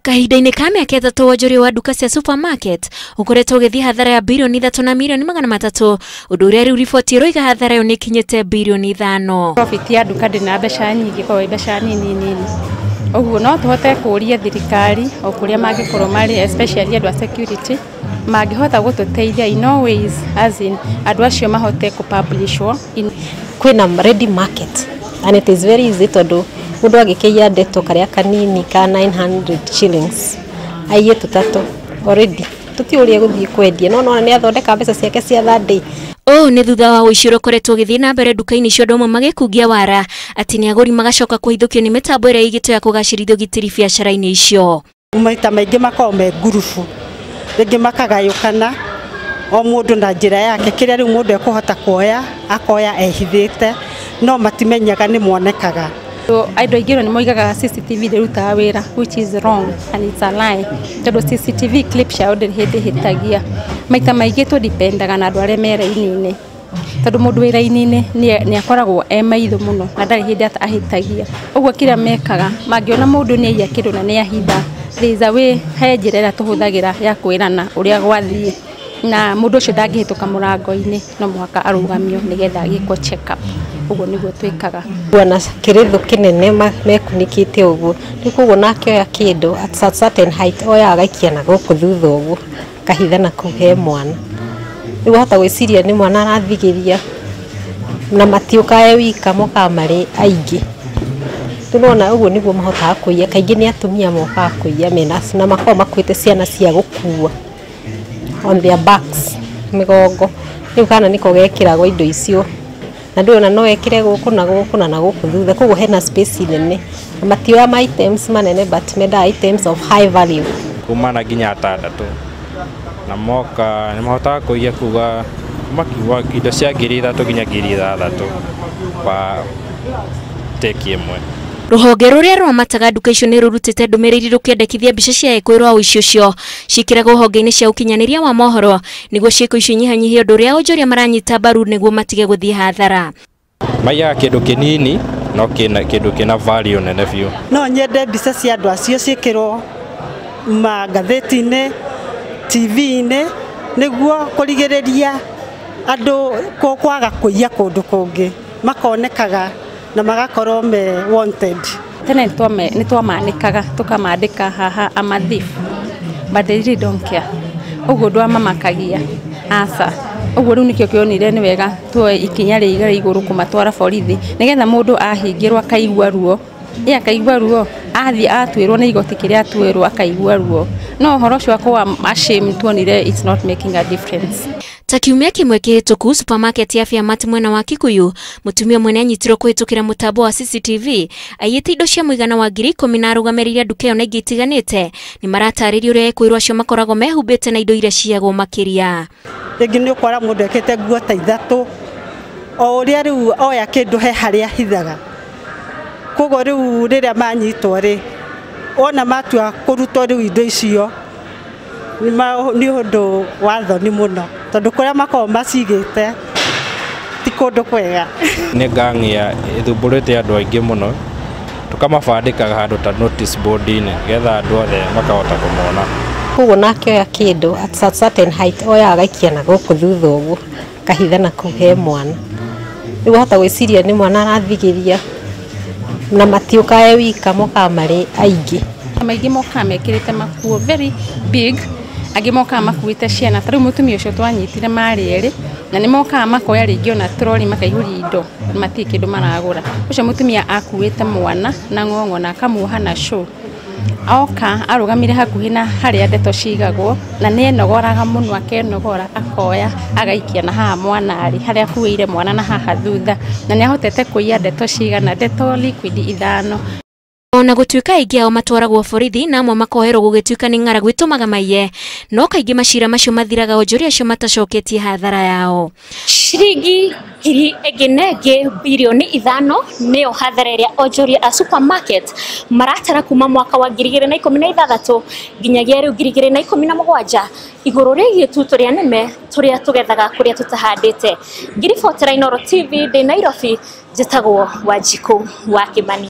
Kahinda-inĩ ka mĩaka 3 wonjoria wa nduka cia supermarket ũkoretwo ũgĩthiĩ hathara ya birioni 3 na mirioni 300, ũndũ ũrĩa rĩu riboti ĩroiga hathara ĩyo nĩ ĩkinyĩte birioni 5. Profit ya nduka ndĩ na mbeca nyingĩ, korwo mbeca nini nini. Ũguo no tũhote kũũria thirikari o kũrĩa mangĩkorwo marĩ, especially andũ a security mangĩhota gũtũteithia in all ways, as in andũ acio mahote kũpublishwo. Kwĩna ready market and it is very easy tondu mundu agĩkĩiya ndeto karĩa kanini ka 900 shillings aiye tũtatũ already tũti ũrĩa gũthiĩ kwendia no nona nĩ athondeka mbeca ciake cia that day. Ũũ nĩ thutha wa ũici ũrĩa ũkoretwo ũgĩthiĩ na mbere nduka-inĩ icio, andũ amwe magĩkungia wara atĩ nĩ agũri magacoka kũhithũkio nĩ mĩtambo ĩrĩa ĩigĩtwo ya kũgacĩrithia ũgitĩri biacara-inĩ icio. Maita maingĩ makoragwo me ngurubu, rĩngĩ makagayũkana o mũndũ na njĩra yake, kĩrĩa rĩu mũndũ ekũhota kuoya akoya ehithĩte, no matimenyaga nĩ monekaga. Andũ aingĩ nĩ moigaga CCTV ndĩrutaga wĩra, which is wrong and it's a lie, tondũ CCTV clip ciao ndĩrĩ hĩndĩ ĩhĩtagia. Maita maingĩ tũdipendaga na andũ arĩa me raini-inĩ, tondũ mũndũ wĩ raini-inĩ nĩ akoragwo e maitho mũno na ndarĩ hĩndĩ ahĩtagia. Ũguo kĩrĩa mekaga, mangĩona mũndũ nĩ aiya kĩndũ na nĩ ahitha, there is a way, he njĩra ĩrĩa tũhũthagĩra ya kwĩrana ũrĩa gwathiĩ, na mũndũ ũcio ndangĩhĩtũka mũrango-inĩ, no mũhaka arũgamio nĩgetha agĩkwo check up. Ũguo nĩguo twĩkaga. Bwana kĩrĩthũ kĩnene mekunĩkĩte ũguo, rĩu koguo nake oya kĩndũ at a certain height oya agaikia na gũkũ thutha ũguo akahitha na kũu he mwana, rĩu wahota gwĩciria nĩ mwana arathigĩria, na matiũkaga e wika, mokaga marĩ aingĩ. Rĩu nĩwona ũguo nĩguo mahotaga kũiya, kaingĩ nĩ atumia mokaga kũiya mena na makoragwo makuĩte ciana cia gũkua on their backs, mĩgongo. Rĩu kana nĩko gekĩragwo indo icio, na ndũĩ ona no ekĩre gũkũ na gũkũ na gũkũ thutha, koguo hena space nene. Na matioya ma items manene but mendaga items of high value. Kuma na nginya atandatũ na moka nĩ mahotaga kũiya kuga makiuga indo cia 3,000 nginya 6,000 kwa teki ĩmwe. Rũhonge rũrĩa rũramataga nduka icio nĩ rũrutĩte ndũmĩrĩri rũkĩendekithia mbica cia ekũĩrwo a ũici ũcio ciĩkĩragwo honge-inĩ cia ũkinyanĩria wa mohoro nĩguo ciĩko icio inyihanyihie ũndũ ũrĩa onjoria maranyita mbaru nĩguo matige gũthiĩ hathara. Maiyaga kĩndũ kĩnini no kĩndũ kĩna value nene biũ. No nyende mbica cia andũ acio ciĩkĩrwo magathĩti-inĩ, TV-inĩ, nĩguo kũrigĩrĩria andũ kwaga kũiya kũndũ kũngĩ, makonekaga na magakorwo me wanted. Tene nĩ twamanĩkaga tũkamandĩka haha I'm a thief, but they really don't care. Ũguo ndwamamakagia aca. Ũguo rĩu nĩkĩo kĩonire nĩ wega tuoe ikinya rĩa igũrũ kũmatwara borithi nĩgetha mũndũ ahingĩrwo akaigua ruo, ĩ akaigua ruo athiĩ atuĩrwo nĩ igoti kĩrĩa atuĩrwo akaigua ruo. No ũhoro ũcio wa kũwa ashamed tuonire it's not making a difference. Ta kiumia kĩmwe kĩhĩtũku, supermarket ya Fiamat mwena wa Kikuyu, mũtumia mwene anyitirwo kũhĩtũkĩra mũtambo wa CCTV aiyĩte indo cia mũigana wa 10,000 na arũgamĩrĩri a nduka ĩyo na ingĩ itiganĩte nĩ maratarĩria ũrĩa ekũĩrwo acio makoragwo mehumbĩte na indo iria ciyagwo makĩria. Rĩngĩ nĩ ũkora mũndũ ekĩte nguo ta 3, o ũrĩa rĩu oya kĩndũ he harĩa ahithaga. Koguo rĩu rĩrĩa manyitwo rĩ, wona matua kũrutwo rĩu indo icio nĩ ũndũ wa thoni mũno, tondũ kũrĩa makoragwo macigĩte ti kũndũ kwega. Nĩ ngang'ia ĩthumbũrĩte andũ aingĩ mũno, tũkamabandĩkaga handũ ta notice board-inĩ nĩgetha andũ othe makahota kũmona. Koguo nake oya kĩndũ at a certain height oya agaikia na gũkũ thutha ũguo akahitha na kũu he mwana, rĩu wahota gwĩciria nĩ mwana arathigĩria, na matiũkaga e wika, mokaga marĩ aingĩ. Maingĩ mokaga mekĩrĩte makuo very big, angĩ mokaga makuĩte ciana. Ta rĩu mũtumia ũcio twanyitire marĩ erĩ, na nĩ mokaga makoya rĩngĩ ona troli makaihũria indo, matirĩ kĩndũ maragũra. Ũcio mũtumia akuĩte mwana na ng'ong'o na akamuoha na show. Oka arũgamire hakuhĩ na harĩa ndeto cigagwo, na nĩ enogoraga mũno, akenogora akoya agaikia na haha mwana arĩ harĩa akuĩire mwana na haha thutha, na nĩ ahotete kũiya ndeto cigana, ndeto liquid 5. Ona gũtuĩka aingĩ ao matwaragwo borithi na amwe makoherwo gũgĩtuĩka nĩ ng'aragu ĩtũmaga maiye, no kaingĩ macira macio mathiraga onjoria acio matacoketie hathara yao. Ciringi ngiri ĩngĩ na ĩngĩ birioni 5 nĩyo hathara ĩrĩa onjoria a supermarket maratara kuma mwaka wa 2016 nginyagia rĩu 2017 igũrũ rĩgiĩ tu tũrĩa nĩme tũrĩa tũgethaga kũrĩa tũtahandĩte. Ngiribotera Inooro TV ndĩ Nairobi, njĩtagwo Wanjikũ wa Kĩmani.